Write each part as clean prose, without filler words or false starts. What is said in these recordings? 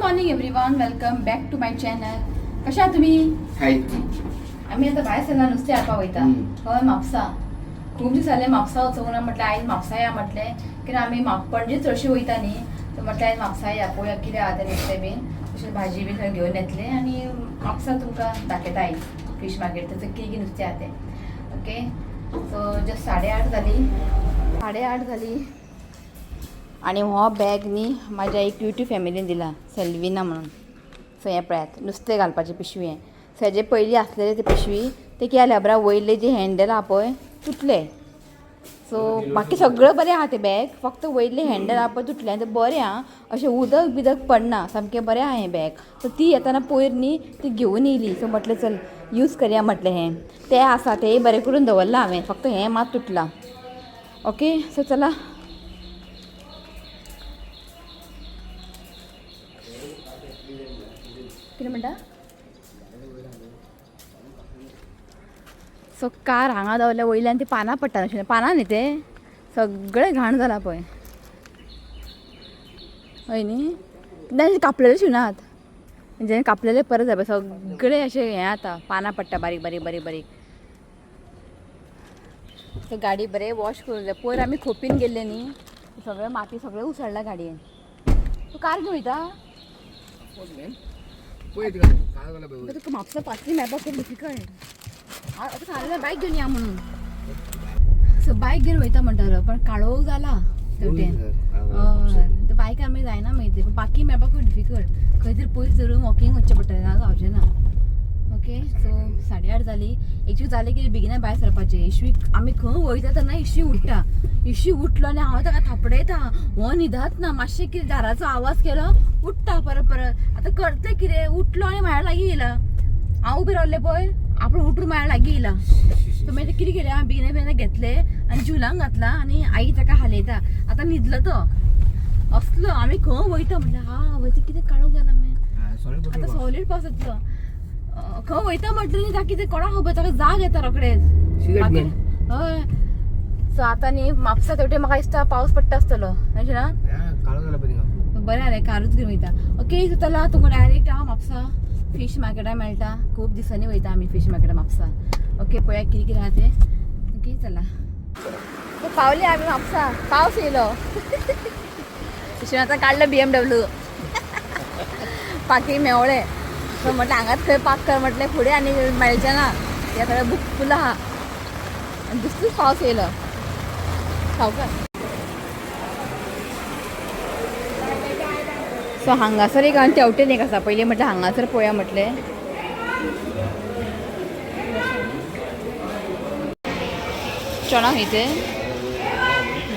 Morning everyone, welcome back to my channel. कशा आहात तुम्ही? हाय. आम्ही आता भायर सरला नुस्तें हाडपाक वयता. हय, म्हापसा. खूब दीस जाले म्हापसा वचूंक ना. म्हटलें आयज म्हापसा या म्हटलें, कित्याक आमी पणजे चडशी वयता न्ही, सो म्हटलें आयज म्हापसा या, पळोवया कितें आहा तें नुस्तें बीन, तशें भाजी बीन सगळें घेवन येतलें आनी म्हापसा तुमकां दाखयता आयज फीश मार्केट, थंयसर कितें कितें नुस्तें आहा तें. ओके, सो जस्ट 8:30 जाली, 8:30 जाली आनी हो बॅग न्ही म्हाज्या एक युट्यूब फॅमिलीन दिला, सेल्विना म्हणून. सो हें पळयात, नुस्तें घालपाचें पिशवी हें. सो हेजे पयलीं आसलेले ते पिशवी ते कितें जालें खबर आहा, वयले जे हँडल आहा पळय तुटले. सो बाकी सगळें बरें आहा तें बॅग, फक्त वयलें हँडल आहा पळय तुटलें. आनी तें बरें आहा, अशें उदक बिदक पडना, सामकें बरें आहा हें बॅग. सो ती येताना पयर न्ही ती घेवन येयली. सो म्हटलें चल यूज करया म्हटलें. हें तें आसा तेंय बरें करून दवरलां हांवें, फक्त हें मात तुटलां. ओके, सो चला. कितें म्हणटा? सो कार हांगा दवरल्या वयल्यान ती पानां पडटा अशें, पानां न्ही ते सगळें घाण जालां पळय. हय न्ही, तेन्ना कापलेले शिवनात म्हणजे कापलेले परत जाय पळय, सगळें अशें हें जाता, पानां पडटा बारीक बारीक बारीक बारीक. सो गाडी बरें वॉश करूंक जाय. पयर आमी खोपीन गेल्ले न्ही, सगळें माती सगळें उसळ्ळा गाडयेन. तूं कार घेवन वयता? तुका म्हापसा पासली मेळपाक खूब डिफिकल्ट. आतां सांगलें बायक घेवन या म्हणून. सो बायक घेवन वयता म्हणटालो, पण काळोख जाला तेवटेन. हय, ते बायक आमी जायना मागीर ते, पण बाकी मेळपाक खूब डिफिकल्ट. खंय तरी पयस धरून वॉकिंग वचचें पडटलें, ना जावचें ना. ओके, सो 8:30 जाली. एक्चुली जालें की बेगिना भायर सरपाचें. इशवी आमी खंय वयता तेन्ना इशवी उठ्ठा. इशवी उठलो आनी हांव ताका थापडयता, हो न्हिदत ना. मातशें कितें दाराचो आवाज केलो, उठ्ठा परत परत. आतां करतलें कितें, उठलो आनी म्हाज्या लागीं येयला. हांव उबें रावलें पळय, आपूण उठून म्हाज्या लागीं येयला. सो मागीर कितें केलें हांवें, बेगिना बेगिना घेतलें आनी झुलांक घातला आनी आई ताका हालयता. आतां न्हिदलो तो असलो. आमी खंय वयता म्हणल्यार हा वयता, कितें काळोख जाला मॅन. आतां सॉलीड पावस येतलो. खंय वयता म्हटलें न्ही, ताका कितें कोणाक खबर, ताका जाग येता रोखडेच. हय, सो आतां न्ही म्हापसा तेवटेन म्हाका दिसता पावस पडटा आसतलो, अशें ना? बरें जालें कारूच घेवन वयता. ओके, सो चला तुमकां डायरेक्ट हांव म्हापसा फीश मार्केटाक मेळटा. खूब दिसांनी वयता आमी फीश मार्केटाक म्हापसा. ओके, पळया कितें कितें आहा तें. ओके, चला. सो पावली आमी म्हापसा, पावस येयलो. तशें आतां काडलो BMW, parking मेवळें. सो म्हटलें हांगाच खंय पार्क कर म्हटलें, फुडें आनी मेळचें ना, कित्याक सगळें बूक फूल आहा. आनी दुसरोच पावस येयलो सावकाश. सो हांगासर एक आनी तेवटेन एक आसा. पयलीं म्हटलें हांगासर पळोवया म्हटलें. चणक न्ही ते,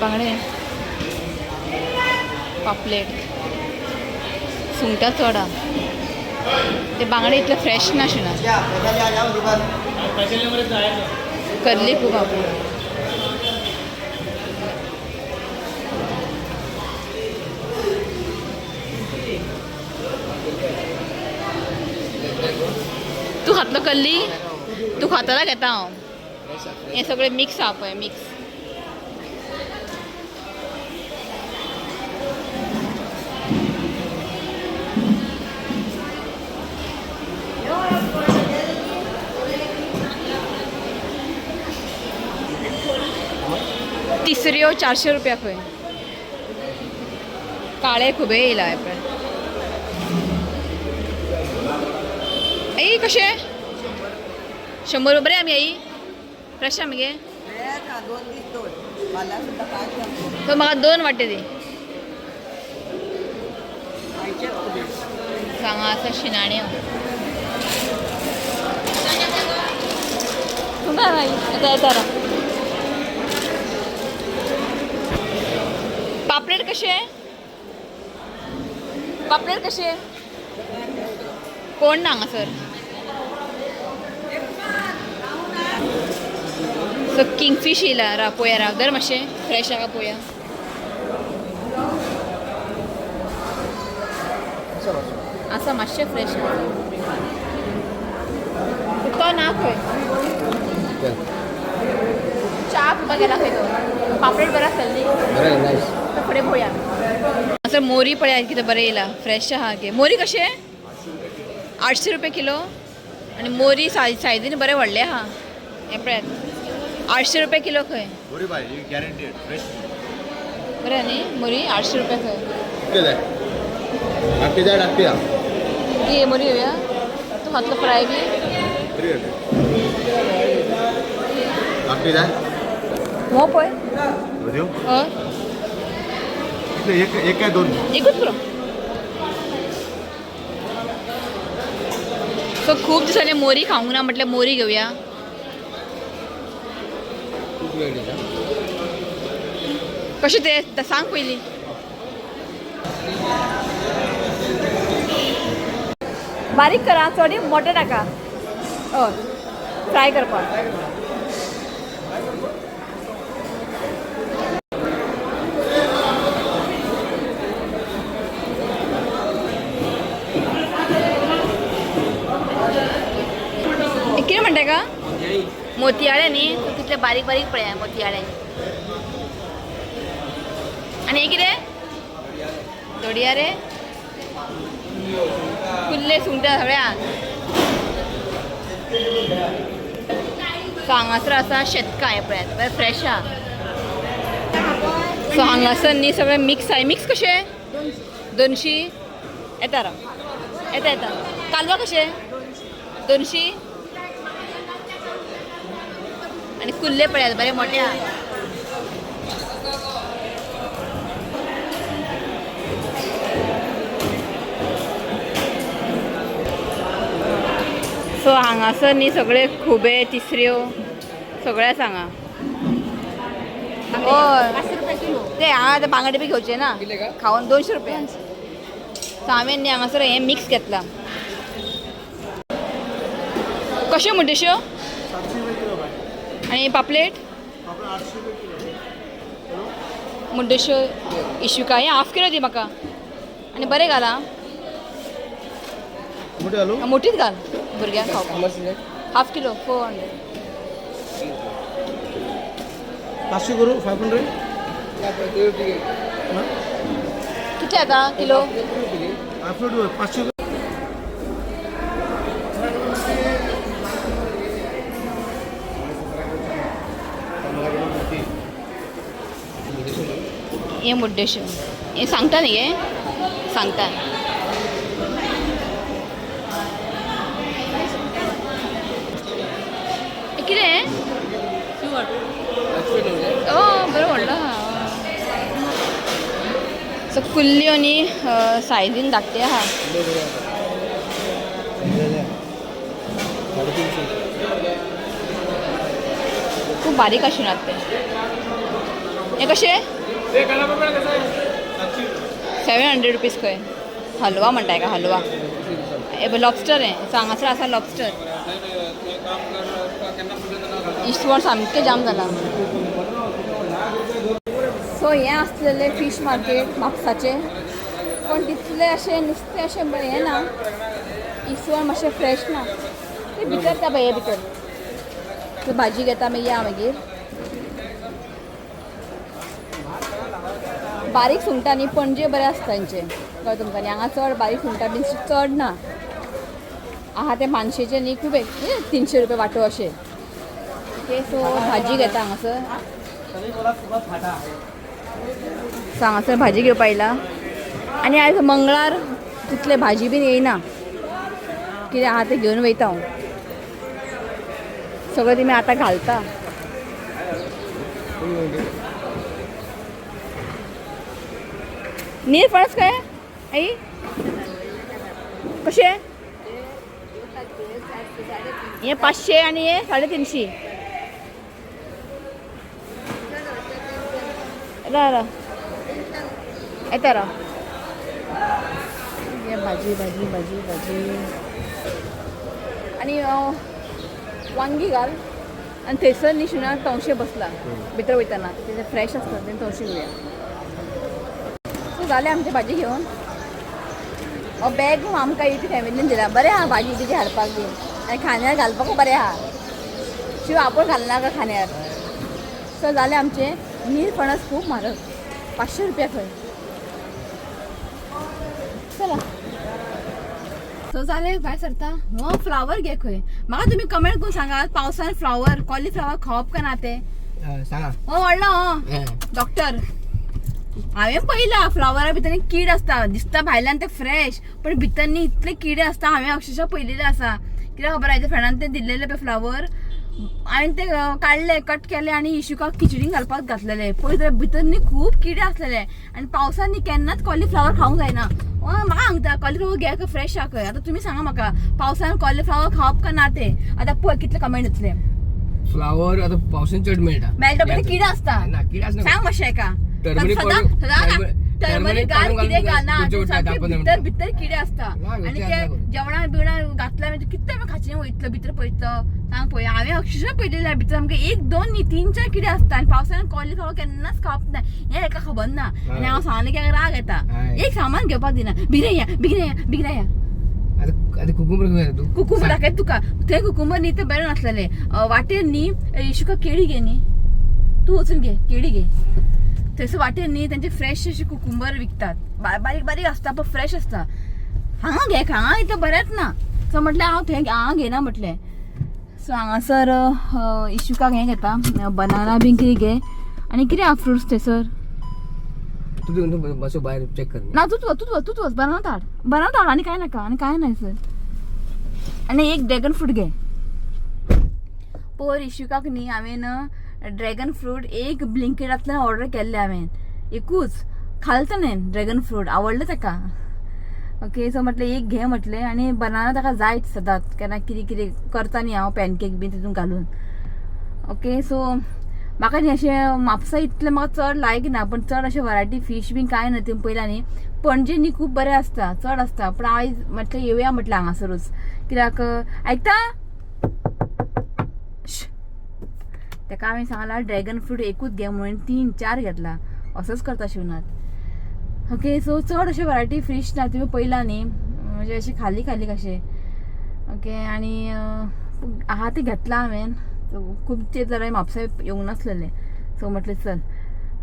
बांगडे, पापलेट, सुंगटां चड आहा. ते बांगडे इतले फ्रेश ना शिना. करली खूब आहा. तूं खातलो कल्ली? तूं खातला घेता हांव. हें सगळें मिक्स आहा पळय, मिक्स. तिसऱ्यो 400 रुपया खंय. काळे खुबे येयला हे पळय. आई कशे? 100 बरें आमी आई, फ्रेश आहा मगे? तो म्हाका 2 वाटे दी. हांगा आसा शिनाण्यो. तुमकां येता येता राव. पापलेट कशे? पापलेट कशे? कोण ना हांगासर. सो किंगफीश येयला. राव पळोवया, राव धर मातशें, फ्रेश आहा पळोवया. आसा मातशें फ्रेश आसा. तो ना खंय, च्या पिवपाक गेला खंय तो. पापलेट बरो आसतलो न्ही? फुडें पळोवया. हांगासर मोरी पळयात कितें बरें येयला, फ्रेश आहा गे. मोरी कशें? 800 रुपया किलो. आनी मोरी सायझीन बरें व्हडलें आहा. हें पळयात, 800 रुपया किलो खंय. मोरी बाय गॅरंटीड फ्रेश. बरें न्ही मोरी, 800 रुपया खंय. कितले जाय? धाकटी जाय? धाकटी आहा. ती मोरी घेवया. तूं खातलो फ्राय बी? 300. धाकटी जाय? हो पळय. दिवं? हय. कितले? एक एक काय दोन? एकूच पुरो. सो खूब दिसांनी मोरी खावंक ना, म्हटल्यार मोरी घेवया. कशें ते सांग पयलीं. बारीक करा, चड मोठे नाका. हय, फ्राय करपाक. कितें म्हणटा का? मोतयाळे न्ही, तितले बारीक बारीक पळया मोतयाळे. आनी हें कितें? दोडया रे, कुल्ले सुंगटां सगळ्या. सो हांगासर आसा शेतकां, हें पळयात बरें फ्रेश आहा. सो हांगासर न्ही सगळें मिक्स आहा. मिक्स कशें? 200. येता राव, येता येता. कालवां कशें? 200. आनी कुल्ले पळयात बरे मोठे आहा. सो हांगासर न्ही सगळे खुबे, तिसऱ्यो सगळे आसा हांगा. हय. 500 रुपये किलो. ते हांगा आतां बांगडे बी घेवचे ना खावन. 200 रुपया. सो हांवें न्ही हांगासर हें मिक्स घेतलां. कश्यो मुड्डेश्यो? 700 रुपये किलो बाय. आनी पापलेट? पापलेट 800 रुपये किलो. मुड्डेश्यो इशुका हें हाफ किलो दी म्हाका. आनी बरें घाल आं. मोठे घालू? मोठीच घाल, भुरग्यांक खावपाक. Half kilo 400. 500 करू? 500. कितले जाता किलो? Half kilo 500. हें मुड्डेश्यो हें सांगता न्ही, हें सांगता. हें कितें? ओ बरें व्हडलो आहा. सो कुल्ल्यो न्ही सायझीन धाकटे आहा. 350. खूब बारीक आशिनात ते. हें कशें? 700 रुपीज खंय. हलवा म्हणटा हेका, हलवा. हे लॉबस्टर. हें सो हांगासर आसा लॉबस्टर. इसवण सामकें जाम जाला. सो हें आसलेलें फीश मार्केट म्हापसाचें, पण तितलें अशें नुस्तें अशें हें ना, इसवण मातशें फ्रेश ना. ते भितर त्या हे भितर सो भाजी घेता मागीर या. मागीर बारीक सुंगटां न्ही पणजे बरें आसता तेंचें, कळ्ळें तुमकां न्ही. हांगा चड बारीक सुंगटां बीन चड ना आहा. ते मानशेचे न्ही खूब 300 रुपया वांटो अशें. ओके, सो भाजी घेता हांगासर. सो हांगासर भाजी घेवपा येयला. आनी आयज मंगळार, तितले भाजी बीन येयना. कितें आहा तें घेवन वयता हांव सगळें. तुमी आतां घालता. नीर फणस काय आई कशें? हे 500 आनी हे 350. राव राव, येता राव. हे भाजी भाजी भाजी भाजी आनी वांगी घाल. आनी थंयसर न्ही शिणाक तवशें बसला भितर वयतना, ते फ्रेश आसता, ते तवशें घेवया. सो जालें आमचें भाजी घेवन. हो बॅग आमकां इटी फॅमिलीन दिला. बरें आहा भाजी बिजी हाडपाक बीन, आनी खांद्यार घालपाकूय बरें आहा. शिव आपूण घालना खांद्यार. सो जालें आमचें. नीर फणस खूब म्हारग, 500 रुपया खंय. चला सो जालें भायर सरता. हो फ्लावर घे खंय. म्हाका तुमी कमेंट करून सांगात पावसान फ्लावर कॉलीफ्लावर खावप काय ना ते. सांगा. हो व्हडलो हो डॉक्टर. हांवें पळयला फ्लावरा भितर कीड आसता, दिसता भायल्यान ते फ्रेश पण भितर न्ही इतले किडे आसता. हांवें अक्षरशः पळयलेले आसा. कित्याक खबर आहा, फ्रेंडान ते दिल्लेले पळय फ्लावर, हांवें ते काडले, कट केले आनी इशुकाक खिचडीन घालपाक घातलेले. पळय जाल्यार भितर न्ही खूब किडे आसलेले. आनी पावसान न्ही केन्नाच कॉलीफ्लावर खावंक जायना. म्हाका सांगता कॉलीफ्लावर घे फ्रेश आहा खंय. आतां तुमी सांगा म्हाका पावसान कॉलीफ्लावर खावप काय ना ते. आतां पळय कितले कमेंट येतले. फ्लावर आता पावसान चड मेळटा. मेळटा पण किडे आसता. ना किड आसना. सांग मातशें एका. टर्मरीक टर्मरीक घाल कितें घालना सारके भितर भितर किडे आसता. ना, आनी ते ते आसना खंय. जेवणा बिवणा घातल्या म्हणजे कितले खाचें वयतलो भितर पळयतलो. सांग पळय हांवें अक्षरशः पळयलेलें भितर सामकें 1 2 न्ही 3 4 किडे आसता. आनी पावसान कॉलीफ्लावर केन्नाच खावप ना हें हेका खबर ना. आनी हांव सांगलें की राग येता. एक सामान घेवपाक दिना. बेगीन या बेगीन या बेगीन या. आता कुकुंबर खंय तूं? कुकुंबर दाखयता तुका. थंय कुकुंबर न्ही ते बरें नासलेले. वाटेर न्ही इशुका केळी घे न्ही, तूं वचून घे केळी घे. थंयसर वाटेर न्ही तेंचे फ्रेश अशे कुकुंबर विकतात. बारीक बारीक आसता पण फ्रेश आसता. हांगा घे, हांगा इतलें बरेंच ना. सो म्हटलें हांव थंय हांगा घेना म्हटलें. सो हांगासर इशुकाक हें घेता, बनाना बीन कितें घे. आनी कितें आहा फ्रुट्स थंयसर? तूं मातसो भायर चॅक कर. ना तूंच वच, तूंच वच, तूंच वच. बनाना हाड, बनाना हाड. आनी कांय नाका, आनी कांय ना सर. आनी एक ड्रॅगन फ्रूट घे. पोर इशुकाक न्ही हांवें ड्रॅगन फ्रूट एक ब्लिंकिटांतल्यान ऑर्डर केल्लें हांवें. एकूच खालें ताणें ड्रॅगन फ्रूट, आवडलें ताका. ओके सो म्हटलें एक घे म्हटलें. आनी बनाना ताका जायच सदांच, केन्ना कितें कितें करता न्ही हांव पॅनकेक बीन तितून घालून. ओके सो म्हाका न्ही अशें म्हापसा इतलें म्हाका चड लायक ना, पण चड अशें वरायटी फीश बीन कांय ना. तुमी पयला न्ही पणजे न्ही खूब बरें आसता, चड आसता. पण आयज म्हटलें येवया म्हटलें हांगासरूच कित्याक आयकता. ताका हांवें सांगलां ड्रॅगन फ्रूट एकूच घे म्हणून 3 4 घेतला. असोच करता शिवनाथ. ओके सो चड अशें वरायटी फिश ना, तुमी पळयला न्ही, म्हणजे अशें खाली खाली कशें. ओके आनी आहा तें घेतलां हांवें. खूब तेंप जालें म्हापसा येवंक नासलेलें. सो म्हटलें चल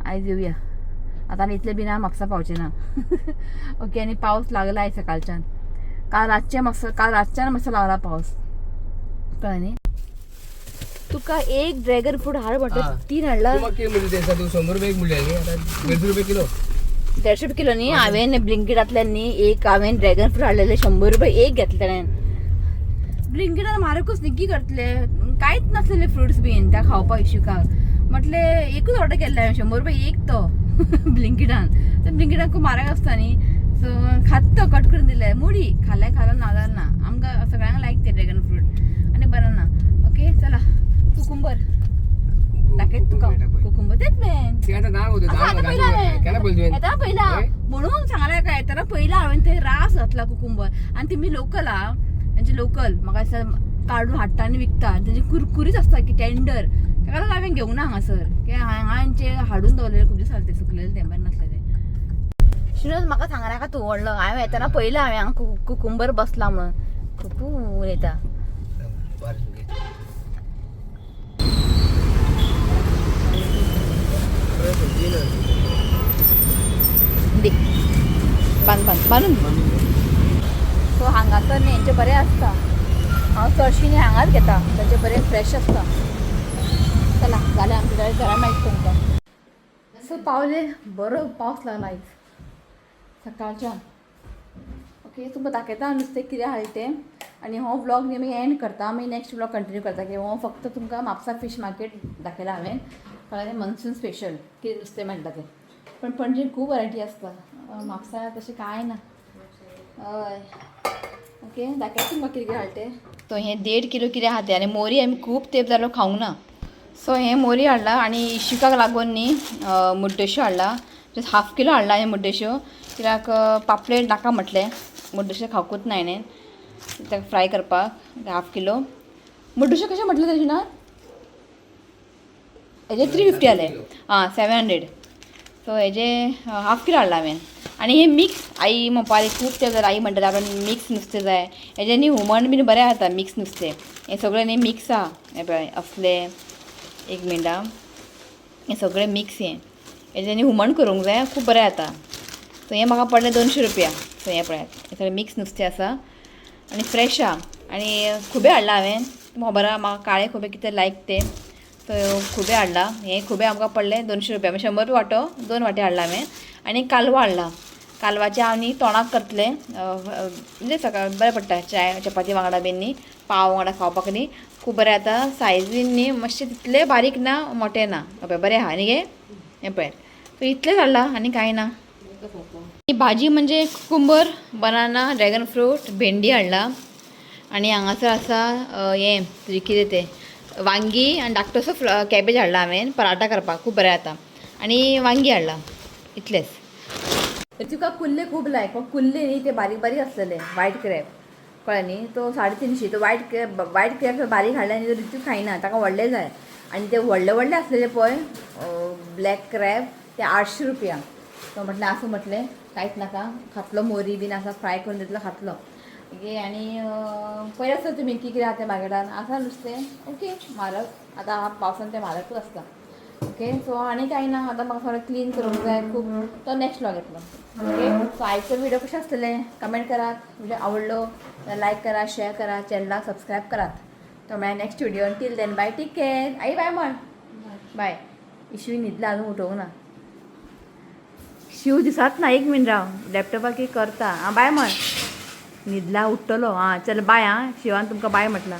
आयज येवया. आतां आनी इतलें बीन हांव म्हापसा पावचें ना. ओके आनी पावस लागला आयज सकाळच्यान. काल रातचें मातसो, काल रातच्यान मातसो लागला पावस, कळ्ळें न्ही तुका. एक ड्रॅगन फ्रूट हाड म्हटलें, 3 हाडला. तूं म्हाका कितें म्हणटा तें तूं 100 रुपया एक म्हणलें न्ही, आतां 150 रुपया किलो. 150 रुपया किलो न्ही. हांवें ब्लिंकिटांतल्यान न्ही एक हांवें ड्रॅगन फ्रूट हाडलेले 100 रुपया एक घेतले ताणें. ब्लिंकिटान म्हारकूच न्ही, की करतले, कांयच नासलेले फ्रुट्स बीन त्या खावपाक इशुकाक. म्हटलें एकूच ऑर्डर केल्लें हांवें, 100 रुपया एक तो ब्लिंकिटान. तर ब्लिंकिटान खूब म्हारग आसता न्ही. सो खात तो कट करून दिले मुडी खालें, खालो ना जाल्यार ना. आमकां सगळ्यांक लायक ते ड्रॅगन फ्रूट आनी बनाना. ओके चला कुकुंबर दाखयत तुका. कुकुंबर तेच मेन. येताना पयला म्हणून सांगला काय, येताना पयला हांवें थंय रास घातला कुकुंबर. आनी तेमी लोकल आहा, तेंचे लोकल म्हाका दिसता काडून हाडटा आनी विकता. तेंचे कुरकुरीत आसता की टेंडर. ताका लागून हांवें घेवना हांगासर, कित्याक हांगा हेंचे हाडून दवरलेले खूब दीस जाले, ते सुकलेले ते बरें नासलेले. शिनूच म्हाका सांगनाका तूं व्हडलो. हांवें येताना पयला हांवें हांगा कुकुंबर बसला म्हणून खूब उलयता. दी बांद बांद बांदून. सो हांगासर न्ही हेंचे बरें आसता. हांव चडशी न्ही हांगाच घेता, तांचे बरें फ्रेश आसता. चला जालें आमचें, घरा मेळटा तुमकां. सो पावले, बरो पावस लागला आयज सकाळच्यान. ओके तुमकां दाखयता नुस्तें कितें हाडलें तें. आनी हो व्लॉग न्ही मागीर एंड करता, मागीर नेक्स्ट व्लॉग कंटिन्यू करता. की हो फक्त तुमकां म्हापसा फिश मार्केट दाखयला हांवें, कळ्ळें? मॉन्सून स्पेशल कितें नुस्तें मेळटा तें. पण पणजेन खूब वरायटी आसता, म्हापसा तशें कांय ना. हय ओके दाखयता तुमकां कितें कितें हाडलें तें. सो हें 1.5 किलो कितें आहा तें. आनी मोरी आमी खूब तेंप जालो खावंक ना. सो हें मोरी हाडला. आनी इशुकाक लागून न्ही मुड्डश्यो हाडला, जस्ट हाफ किलो हाडला हें मुड्डश्यो. कित्याक पापलेट नाका म्हटलें, मुड्डश्यो खावकूच ना हेणें, ताका फ्राय करपाक हाफ किलो मुड्डश्यो. कशें म्हटलें तेजें ना, हेजे 350 जाले, आं 700. सो हेजे हाफ किलो हाडला हांवें. आनी हे मिक्स आई म्हणपाक लागली खूब तें जाल्यार आई म्हणटाले आपण मिक्स नुस्तें जाय. हेजें न्ही हुमण बीन बरें जाता मिक्स नुस्तें. हें सगळें न्ही मिक्स आहा. हें पळय असलें, एक मिनट आं, हें सगळें मिक्स. हें हेजें न्ही हुमण करूंक जाय, खूब बरें जाता. सो हें म्हाका पडलें 200 रुपया. सो हें पळयात, हें सगळें मिक्स नुस्तें आसा आनी फ्रेश आहा. आनी खुबे हाडला हांवें, तुमकां खबर आहा म्हाका काळे खुबे कितें लायक ते. सो खुबे हाडला, हे खुबे आमकां पडले 200 रुपया, म्हणजे 100 रुपया वांटो, 2 वांटे हाडला हांवें. आनी कालवां हाडला, कालवाचें हांव न्ही तोणाक करतलें, म्हणजे सकाळ बरें पडटा चाय चपाती वांगडा बीन न्ही, पाव वांगडा खावपाक न्ही खूब बरें जाता. सायज बीन न्ही मातशें तितलें बारीक ना मोटें ना, पळय बरें आहा न्ही गे. हें पळयात, सो इतलेंच हाडलां आनी कांय ना. ही भाजी म्हणजे कुकुंबर, बनाना, ड्रॅगन फ्रूट, भेंडी हाडला. आनी हांगासर आसा हें तुजें कितें तें वांगी आनी धाकटोसो कॅबेज हाडला हांवें पराठा करपाक खूब बरें जाता. आनी वांगी हाडला, इतलेंच. तुका कुल्ले खूब लायक, पण कुल्ले न्ही ते बारीक बारीक आसलेले वायट क्रॅब कळ्ळें न्ही, तो 350. तो वायट क्रॅब, वायट क्रॅब बारीक हाडले न्ही तो रितू खायना, ताका व्हडले जाय. आनी ते व्हडले व्हडले आसलेले पळय ब्लॅक क्रॅब ते 800 रुपया. तो म्हटलें आसूं, म्हटलें कांयच नाका, खातलो मोरी बीन आसा फ्राय करून दितलो खातलो. ओके. आनी पळय आसता तुमी की कितें आहा तें मार्केटान आसा नुस्तें ओके म्हारग, आतां पावसान तें म्हारगूच आसता. ओके. सो आनी कांय ना, आतां म्हाका सगळें क्लीन करूंक जाय खूब, तो नेक्स्ट व्लॉग येतलो. ओके. सो आयचो व्हिडिओ कशें आसतलें कमेंट करात, व्हिडिओ आवडलो लायक करा, शेअर करा, चॅनलाक सबस्क्रायब करात. तो म्हळ्यार next video, till then bye, take care. आई बाय म्हण, बाय. इशवी न्हिदला अजून उठोवंक ना, शिव दिसात ना, एक मिनट राव, लॅपटॉपार कितें करता. आं बाय म्हण, न्हिदला उठ्ठलो. आं चल बाय. आं शिवान तुमकां बाय म्हटलां.